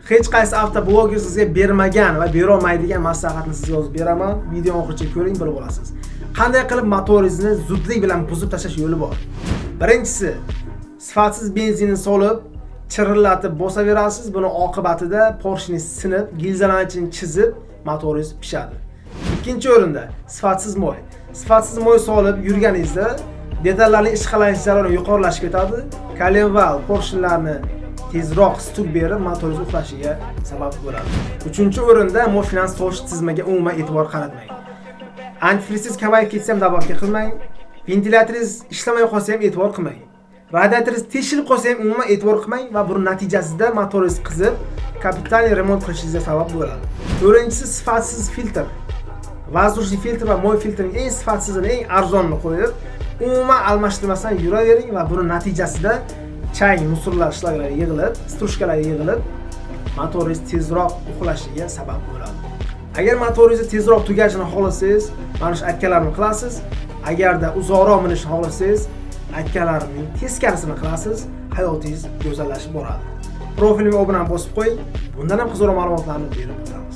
Hech qaysi avtobloger sizga bermagan va berolmaydigan maslahatni sizga yozib beraman. Videoni oxirigacha ko'ring, bilib olasiz. Qanday qilib motoringizni zudlik bilan buzib tashlash yo'li bor. Birinchisi, sifatsiz benzinni solib, chirillatib bosaverasiz. Buni oqibatida porshni sinib, gilzalarni ichini chizib, motoringiz pishadi. Ikkinchi o'rinda sifatsiz moy. Sifatsiz moy solib yurganingizda detallarning ishqalanish jarayoni yuqorilashib ketadi. Коленвал, porshinlarni tezroq стук berib, motoringiz uxlashiga sabab bo'ladi. Uchinchi o'rinda moshinani sovish tizimiga umuman e'tibor qaratmang. Antifriz kamayib ketsa ham добавка qilmang. Ventilyatoringiz ishlamay qolsa ham e'tibor qilmang. Radiatoringiz teshilib qolsa ham umuman e'tibor qilmang va buni natijasida motoringiz qizib, капитальный remont qilishingizga sabab bo'ladi. To'rtinchisi, sifatsiz filtr. Воздушный filtr va moy filtrning eng sifatsizini, eng arzonini qo'yib, umuman almashtirmasdan yuravering va buni natijasida chang, мусор lar, shlaklar yig'ilib, стружка lar yig'ilib, motoringiz tezroq uxlashiga sabab bo'ladi. Agar motoringizni tezroq tugashini xohlasangiz, mana shu aytganlarimni qilasiz. Agarda uzoqroq minishni xohlasangiz, aytganlarimning teskarisini qilasiz, hayotingiz go'zallashib boradi. Profilimga obuna bosib qo'ying. Bundan ham qiziqroq ma'lumotlarni berib o'taman.